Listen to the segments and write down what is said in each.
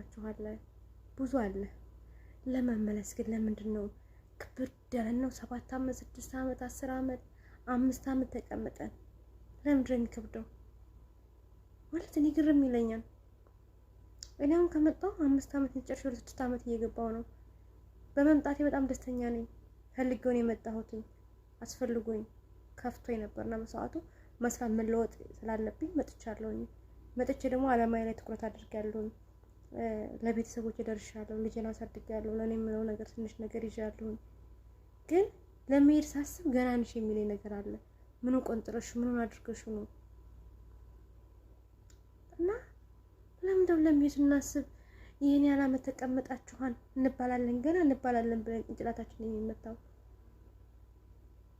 የገባችሁ አለ፣ ብዙ አለ። ለመመለስ ግን ለምንድን ነው ክብድ ያለን ነው? 7 አመት፣ 6 አመት፣ 10 አመት፣ 5 አመት ተቀምጠን ለምንድን ነው የሚከብደው? ማለት እኔ ግርም ይለኛል። እኔ አሁን ከመጣሁ 5 አመት ጨርሼ ወደ 6 አመት እየገባሁ ነው። በመምጣቴ በጣም ደስተኛ ነኝ። ፈልጌው ነው የመጣሁትኝ፣ አስፈልጎኝ ከፍቶኝ ነበርና በሰዓቱ መስራት መለወጥ ስላለብኝ መጥቻለሁኝ። መጥቼ ደግሞ አላማዬ ላይ ትኩረት አድርጌያለሁኝ። ለቤተሰቦች ደርሻለሁ። ልጄን አሳድጌያለሁ። ለእኔ የምለው ነገር ትንሽ ነገር ይዣለሁኝ። ግን ለመሄድ ሳስብ ገና ነሽ የሚለኝ ነገር አለ። ምኑ ቆንጥረሽ ምኑን አድርገሽ ነው? እና ለምንድነው ለመሄድ ስናስብ ይህን ያህል ዓመት ተቀምጣችኋል እንባላለን፣ ገና እንባላለን ብለን ጭንቅላታችን የሚመታው?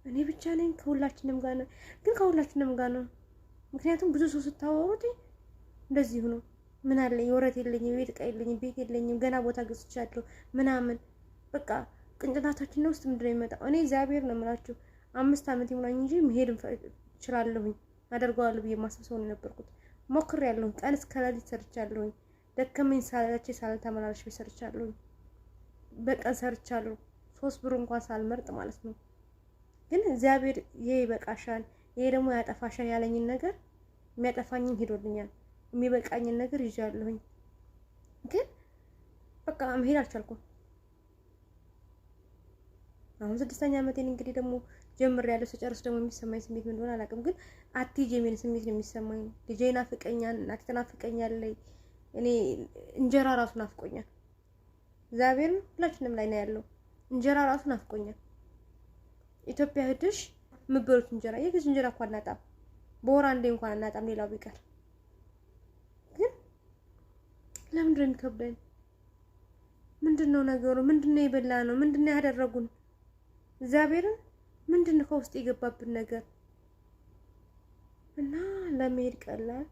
እኔ ብቻ ነኝ? ከሁላችንም ጋር ነው፣ ግን ከሁላችንም ጋር ነው። ምክንያቱም ብዙ ሰው ስታወሩት እንደዚሁ ነው። ምን አለኝ፣ ወረት የለኝም፣ የቤት ዕቃ የለኝም፣ ቤት የለኝም፣ ገና ቦታ ገዝቻለሁ ምናምን። በቃ ቅንጭላታችን ውስጥ ምንድን ነው የሚመጣው? እኔ እግዚአብሔር ነው የምላችሁ፣ 5 ዓመት ይሙላኝ እንጂ መሄድ እችላለሁኝ፣ አደርገዋለሁ ብዬ ማሰብ ሰው ነው የነበርኩት። ሞክሬያለሁኝ፣ ቀን እስከ ሌሊት ሰርቻለሁኝ። ደከመኝ ሳለች ሳልል ተመላልሼ ሰርቻለሁኝ። በቀን ሰርቻለሁ፣ 3 ብር እንኳን ሳልመርጥ ማለት ነው። ግን እግዚአብሔር ይሄ ይበቃሻል፣ ይሄ ደግሞ ያጠፋሻል ያለኝን ነገር የሚያጠፋኝን ሄዶልኛል። የሚበቃኝን ነገር ይዣለሁኝ። ግን በቃ መሄድ አልቻልኩም። አሁን ስድስተኛ ዓመቴን እንግዲህ ደግሞ ጀምሬያለሁ። ስጨርስ ደግሞ የሚሰማኝ ስሜት ምን እንደሆነ አላውቅም፣ ግን አትሂጂ የሚል ስሜት ነው የሚሰማኝ። ልጄ ናፍቀኛል፣ እናቴ ትናፍቀኛለች። እኔ እንጀራ ራሱ ናፍቆኛል። እግዚአብሔርን ሁላችንም ላይ ነው ያለው። እንጀራ ራሱ ናፍቆኛል። ኢትዮጵያ ሂደሽ የምበሉት እንጀራ፣ የግዝ እንጀራ እኮ አናጣም፣ በወር አንዴ እንኳን አናጣም። ሌላው ቢቀር ግን ለምንድን ነው የሚከብደን? ምንድን ነው ነገሩ? ምንድን ነው የበላ ነው? ምንድን ነው ያደረጉን? እግዚአብሔርን ምንድን ነው ከውስጥ የገባብን ነገር? እና ለመሄድ ቀላል